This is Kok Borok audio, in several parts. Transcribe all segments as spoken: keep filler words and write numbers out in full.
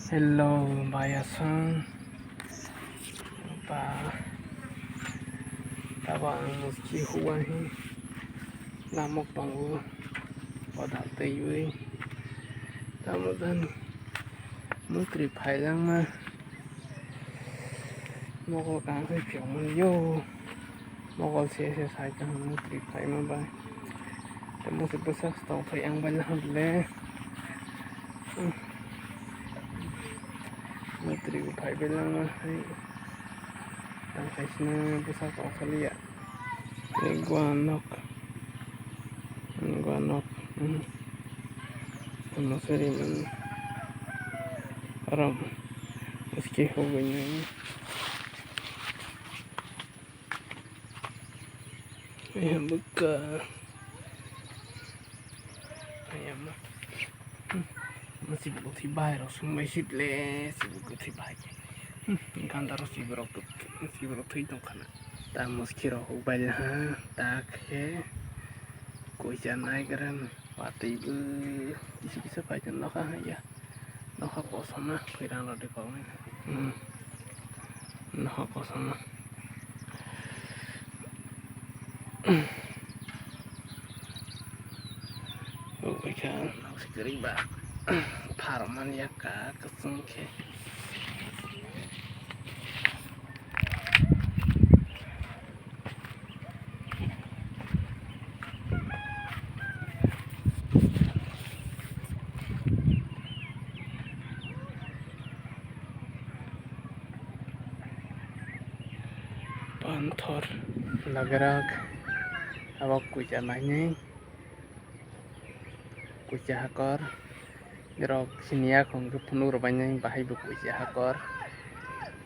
Hello, bayasong. Ba, tabo ang muski huwa hi lamok tongo, kodal twiwi. Tamo jani mutri phailangma. Mokol kang khe phiyokmani yo. Mokol se se sai tong mutri phaima bai. Tamo se bwsak tong phai ang bai laham le. Mutri bo phai bai lama hai. Tang khaisina bwsak tong phaliya. Ni gua nok. Ni gua nok. Hmm. Tamo sari man. Aram. Uske ho goi nai. Ayam bwkha. Ayam. Hmm. Masih belum tiba ya, langsung masih le, sibuk tiba. Hmm. Ganda ro sibuk, sibuk thui tong khana. Ta muski rok huk bai ha, ta khe. Kuisa nai gran, watwi bo kisa kisa pai tong nokha hai ya. Nokha kosom na, khwi rang rok de kok nai. Hmm. Nokha kosom na. Ubaikha nok se kwrwi ba. Pharok man ya ka kwchwng khe. Panthor lagrak abo kuisa nainwi. Kuisa hakor, rok siniya khong khe phunuk rok bainai bahai bo kuisa hakor.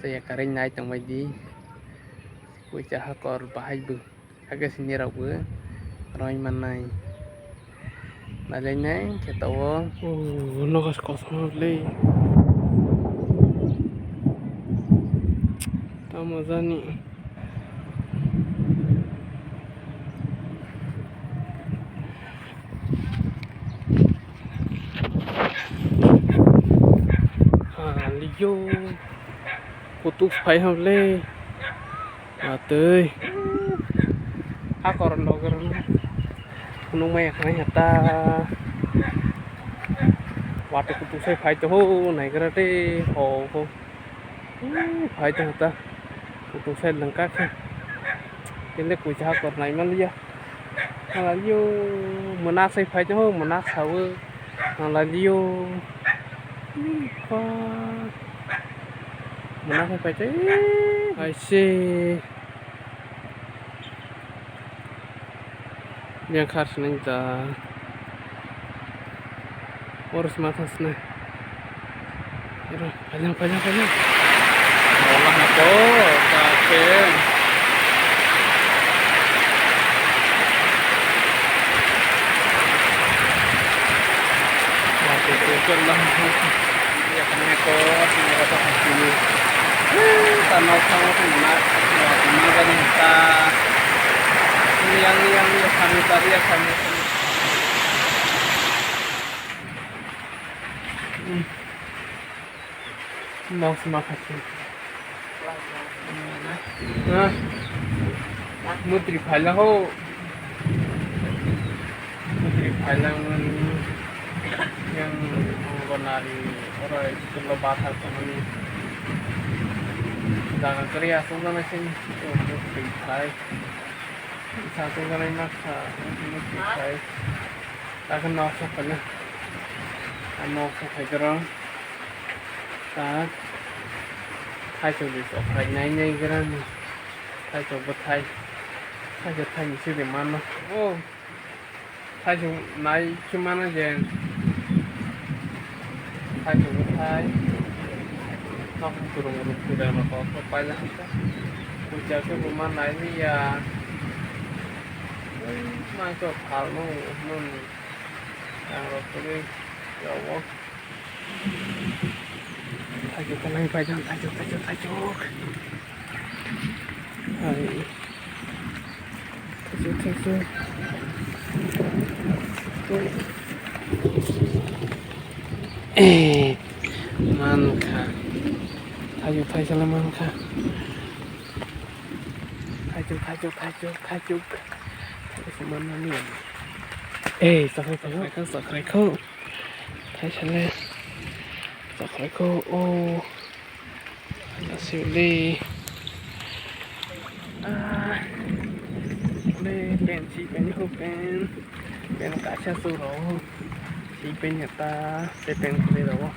Chaya kwrwi nai tongbai di, kuisa hakor bahai bo, hakhe siniya rok bo roi mannai. Nailainai khe tabuk. Oh, nogo kosom le. Tamo jani. Haliyo. Kutuk phai ham le. Atwi. Hakor nogo rwno. Phunuk maya khnai hata. Watwi kutuk sai phai to ho naigra de ho ho. Phai tong ta. Kutung side langka khe. Kende kuisa hakor nai manliya. Nalaliyo. Mwnasai phai tong, mwnasao. Nalaliyo. Mwnasai phai tong. Aise. Yang khar sinai da. Oro sima thang sinai. Oro, paijang, paijang, paijang. Wala ha to, ta khe. Wala ha to. Yang ni yang ni yang ni yang ni yang ni yang ni. Nok sima khachi. Ha? Mutri phaila ho. Mutri phaila yang gonari oro school lo batha khamani. Jaga kari asung jana sing mutri phai. Sa tong jana ma kha mutri phai. Takhe nok sa phai na. Nok sa phai dorong. Ta thaichuk de chok phai nai nai gra ni. Thaichuk bwthai. Thaichuk thai ni sidi mano. O thaichuk nai khe mano je. Thaichuk bwthai. Nok kwrwng rwng kwrwng rok kok kok paila hwnka. Puja khe bo ma nai li ya. Ui, ma khe phalno hwnwi. Ang rok kwrwi yago. Thaichuk kwlai paijak, thaichuk, thaichuk, thaichuk. Hai. Thaichuk, thaichuk. Eh, Mankha. Thaichuk, thaichuk le mankha. Thaichuk, thaichuk, thaichuk, thaichuk. Thaichuk manmani. Ei, chakrai kho, chakrai kho. Thaisa le. Chakrai kho, oh. Aswk le. Ah. Le pen si pen ho pen. Pen kaisa chwrw. Si pen heta. Se pen khwlai rw.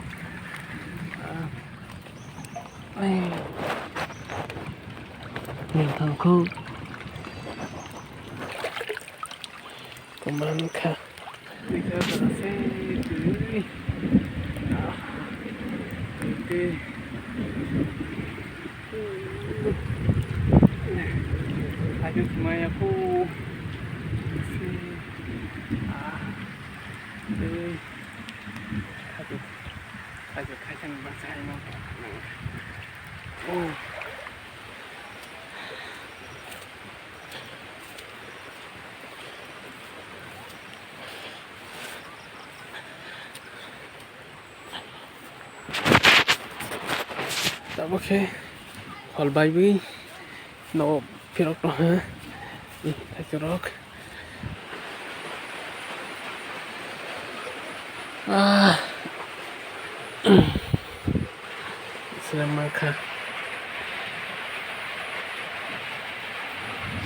Ah. Ai. Nang thang kho. Kuman kha. Twi kha jora se twi. Ah. Twi. Haju maya ko. Ah. Twi. Haju. Haju khai sang basa hai no. Oh. Tabuk khe hol baiwi nogo phirok tongkha thaichurok. Ah. Sila mankha.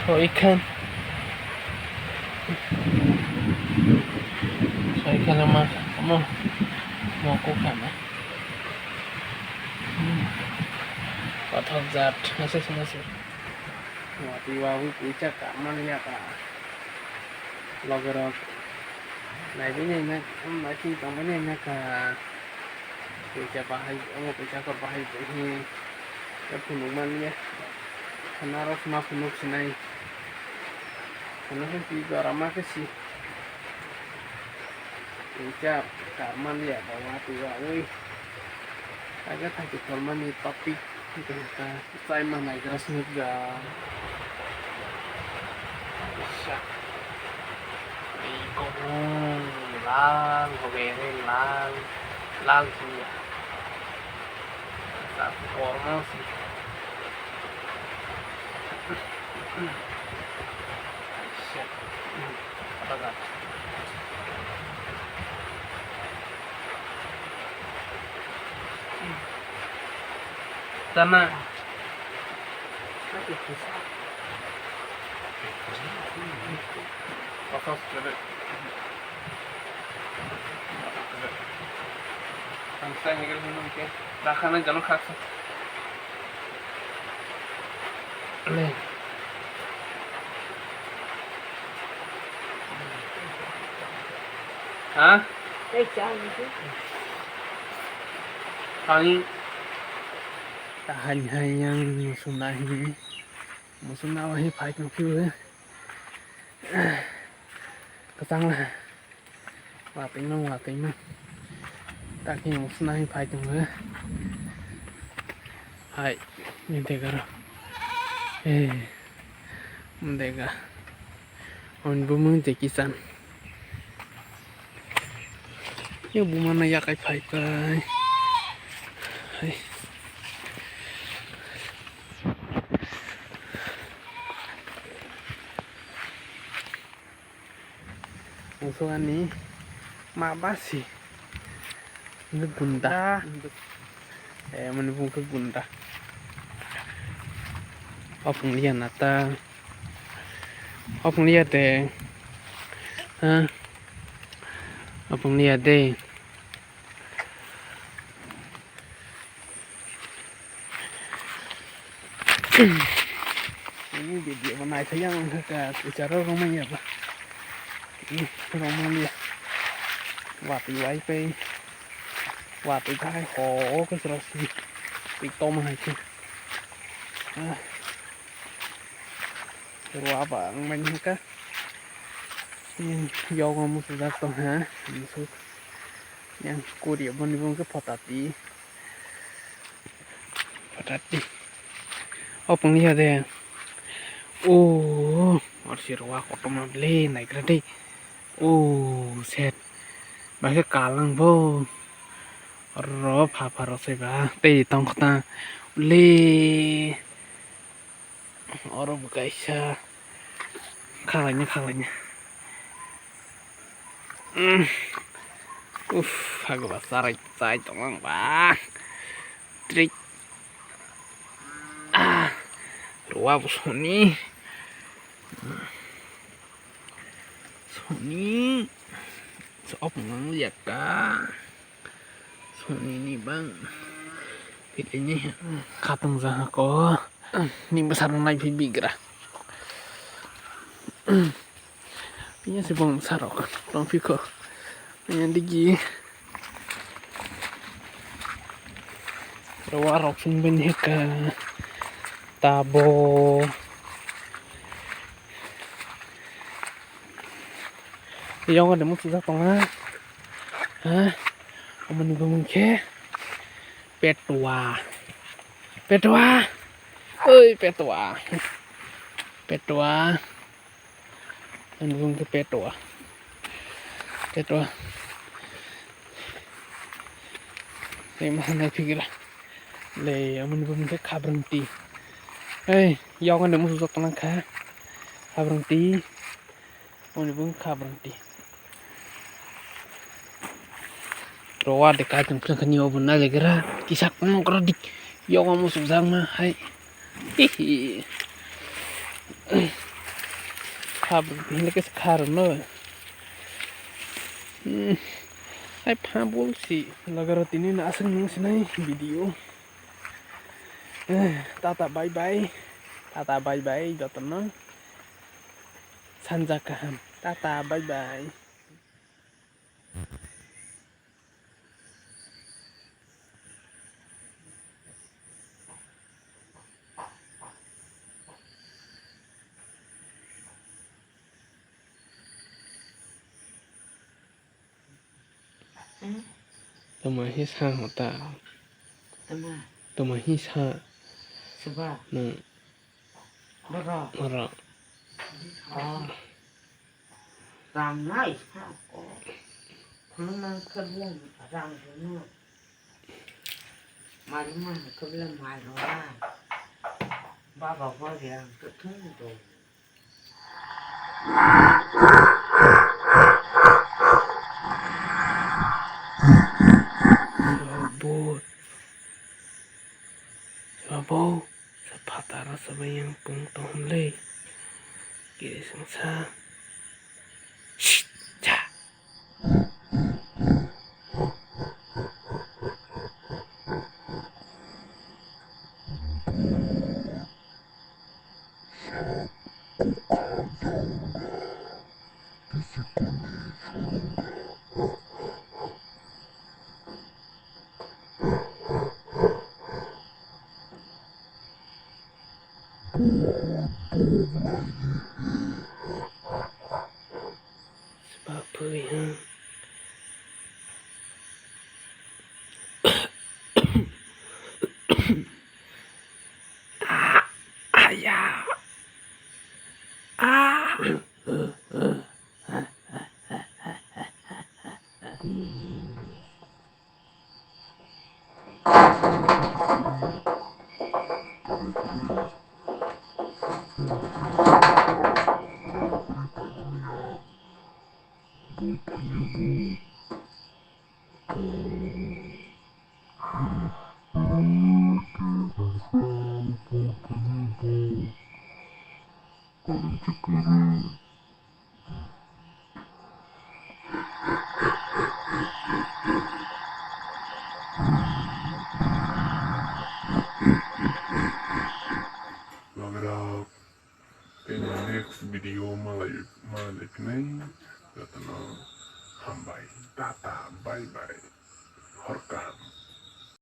Soi khan. Soi khan mankha. Mo. Mo ko khana. Kothok jat. Mase mase. Watwi wagwi puisa kamani yaka. Logerok naiwi naina, naising tongwi naina ka. Puisa bahai, omo puisa kok bahai tonghi. Tei phunuk manya. Khana rok ma phunuk sinai. Khana khe twi jora ma khe si. Puisa kamani yaka watwi wagwi. Aga thangki tongmani topic. Chaima naigra se nukja. Isa. Ei kobong lal, hogere lal, lal siya. Sa kormo si. Isa. Apa dah? Tama. Ha? Tei cha ni se. Ani. Tahai hai yang musung nahi. Musung nahi phai tong phiyo. Kachang la. Watwi no, watwi no. Takni musung nahi phai tong phiyo. Hai, ni dega ro. Eh. Dega. Hwn bumung Jackie Chan. Yo buma na yakai phai phai. Hai. Musuk ani ma basi. Ini gunda. Eh, mani bung khe gunda. Opung liya nata. Opung liya de. Ha? Opung liya de. Ini video bo naithok yang wngkha ka, kwcharo romani abo. Romani watwi wai pai. Watwi bahai ho kwcharo si. Tik toma hai khe. Ah. Rwa ba ang mani haka. Yang yoga musuk jak tong ha. Musuk. Yang Korea boni bung khe photo ti. Photo ti. Opung liya de. Oh, orsi rwa kotorma ble naigra de. Oh, set. Ba khe kalang bo. Oro pha pha rw se ba tei tong kha ta le. Oro bo kaisa kha lai ni, kha lai ni. Uff, hago ba charai chai tong ang ba. Trik. Ah, rwa bo soni. Soni. Sok nang ya ka. Soni ni bang. Ini khatung jaha ko. Ni besar nai phi bigra. Ini si bong sarok. Tong phi ko. Ini digi. Rwa rok sing ben heka. Tabo. Yong ada musu jak tonga. Ha? Omoni bumung khe. Petua. Petua. Oi, petua. Petua. Omoni bumung khe petua. Petua. Tei ma hanai phigra. Le, omoni bumung khe khabrang ti. Ei, yong ada musu jak tonga kha. Khabrang ti. Oni bung kha brang ti. Rowa de kai chung phlang khani obo na legra. Kisak no kra dik. Yoga mo suk jang ma hai. Hihi. Kha brang ti hile kes kha rw no. Hmm. Hai pha bol si lagara tini na aswk nung sinai video. Eh, tata bye bye. Tata bye bye jotono. Sanja kaham. Tata bye bye. Tama hi sa hota. Tama. Tama hi sa. Seba. Nang. Borok. Borok. Oh. Rang nai sa ko. Khulumang khe bung rang rwno. Mari man khe bele mai rwna. Baba bo rang khe thung do. Bo. Abo sa phataro sa bai yang pung tong hwn le. Kiri sung sa. Shh, cha. Sibak pui ha. Ah, aya. Ah. Logerok, tei next video malai, malai phinai, jotono hambai, tata, bye bye, hor kaham.